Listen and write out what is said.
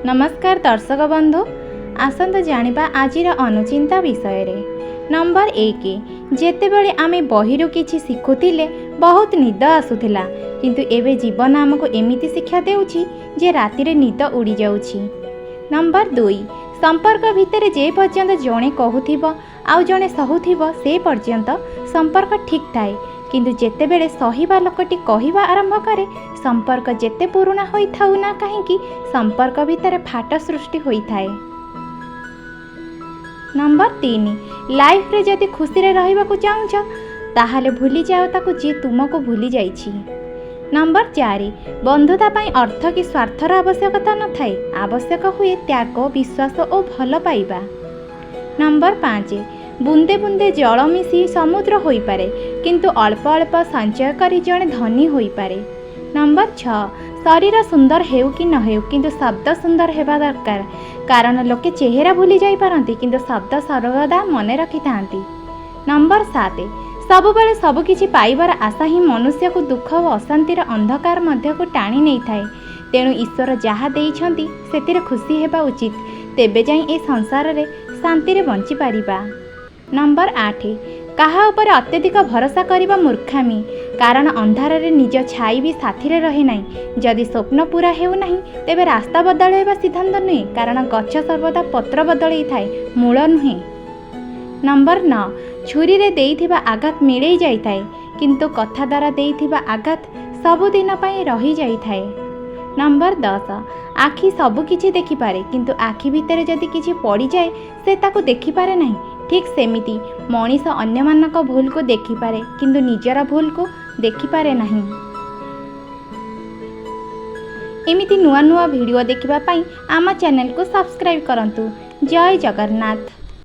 ନମସ୍କାର ଦର୍ଶକ ବନ୍ଧୁ, ଆସନ୍ତୁ ଜାଣିବା ଆଜିର ଅନୁଚିନ୍ତା ବିଷୟରେ। ନମ୍ବର 1, ଯେତେବେଳେ ଆମେ ବହିରୁ କିଛି ଶିଖୁଥିଲେ, ବହୁତ ନିଦ ଆସୁଥିଲା। କିନ୍ତୁ ଏବେ ଜୀବନ ଆମକୁ ଏମିତି ଶିକ୍ଷା ଦେଉଛି ଯେ ରାତିରେ ନିଦ ଉଡ଼ିଯାଉଛି। ନମ୍ବର 2, ସମ୍ପର୍କ ଭିତରେ ଯେ ପର୍ଯ୍ୟନ୍ତ ଜଣେ କହୁଥିବ ଆଉ ଜଣେ ସହୁଥିବ, ସେ ପର୍ଯ୍ୟନ୍ତ ସମ୍ପର୍କ ଠିକ୍ ଥାଏ। କିନ୍ତୁ ଯେତେବେଳେ ସହିବା ଲୋକଟି କହିବା ଆରମ୍ଭ କରେ, ସମ୍ପର୍କ ଯେତେ ପୁରୁଣା ହୋଇଥାଉ ନା କାହିଁକି, ସମ୍ପର୍କ ଭିତରେ ଫାଟ ସୃଷ୍ଟି ହୋଇଥାଏ। ନମ୍ବର 3, ଲାଇଫରେ ଯଦି ଖୁସିରେ ରହିବାକୁ ଚାହୁଁଛ, ତାହେଲେ ଭୁଲିଯାଅ ତାକୁ ଯିଏ ତୁମକୁ ଭୁଲି ଯାଇଛି। ନମ୍ବର 4, ବନ୍ଧୁତା ପାଇଁ ଅର୍ଥ କି ସ୍ୱାର୍ଥର ଆବଶ୍ୟକତା ନଥାଏ। ଆବଶ୍ୟକ ହୁଏ ତ୍ୟାଗ, ବିଶ୍ୱାସ ଓ ଭଲ ପାଇବା। ନମ୍ବର 5, ବୁନ୍ଦେ ବୁନ୍ଦେ ଜଳ ମିଶି ସମୁଦ୍ର ହୋଇପାରେ, କିନ୍ତୁ ଅଳ୍ପ ଅଳ୍ପ ସଞ୍ଚୟ କରି ଜଣେ ଧନୀ ହୋଇପାରେ। ନମ୍ବର 6, ଶରୀର ସୁନ୍ଦର ହେଉ କି ନ ହେଉ, କିନ୍ତୁ ଶବ୍ଦ ସୁନ୍ଦର ହେବା ଦରକାର। କାରଣ ଲୋକେ ଚେହେରା ଭୁଲି ଯାଇପାରନ୍ତି, କିନ୍ତୁ ଶବ୍ଦ ସର୍ବଦା ମନେ ରଖିଥାନ୍ତି। ନମ୍ବର 7, ସବୁବେଳେ ସବୁକିଛି ପାଇବାର ଆଶା ହିଁ ମନୁଷ୍ୟକୁ ଦୁଃଖ ଓ ଅଶାନ୍ତିର ଅନ୍ଧକାର ମଧ୍ୟକୁ ଟାଣି ନେଇଥାଏ। ତେଣୁ ଈଶ୍ୱର ଯାହା ଦେଇଛନ୍ତି, ସେଥିରେ ଖୁସି ହେବା ଉଚିତ। ତେବେ ଯାଇ ଏ ସଂସାରରେ ଶାନ୍ତିରେ ବଞ୍ଚିପାରିବା। ନମ୍ବର 8, କାହା ଉପରେ ଅତ୍ୟଧିକ ଭରସା କରିବା ମୂର୍ଖାମୀ। କାରଣ ଅନ୍ଧାରରେ ନିଜ ଛାଇ ବି ସାଥିରେ ରହେ ନାହିଁ। ଯଦି ସ୍ୱପ୍ନ ପୂରା ହେଉନାହିଁ, ତେବେ ରାସ୍ତା ବଦଳାଇବା ସିଦ୍ଧାନ୍ତ ନୁହେଁ। କାରଣ ଗଛ ସର୍ବଦା ପତ୍ର ବଦଳେଇଥାଏ, ମୂଳ ନୁହେଁ। ନମ୍ବର 9, ଛୁରୀରେ ଦେଇଥିବା ଆଘାତ ମିଳେଇ ଯାଇଥାଏ, କିନ୍ତୁ କଥା ଦ୍ୱାରା ଦେଇଥିବା ଆଘାତ ସବୁଦିନ ପାଇଁ ରହିଯାଇଥାଏ। ନମ୍ବର 10, ଆଖି ସବୁ କିଛି ଦେଖିପାରେ, କିନ୍ତୁ ଆଖି ଭିତରେ ଯଦି କିଛି ପଡ଼ିଯାଏ, ସେ ତାକୁ ଦେଖିପାରେ ନାହିଁ। ଠିକ୍ ସେମିତି ମଣିଷ ଅନ୍ୟମାନଙ୍କ ଭୁଲକୁ ଦେଖିପାରେ, କିନ୍ତୁ ନିଜର ଭୁଲକୁ ଦେଖିପାରେ ନାହିଁ। ଏମିତି ନୂଆ ନୂଆ ଭିଡ଼ିଓ ଦେଖିବା ପାଇଁ ଆମ ଚ୍ୟାନେଲକୁ ସବସ୍କ୍ରାଇବ୍ କରନ୍ତୁ। ଜୟ ଜଗନ୍ନାଥ।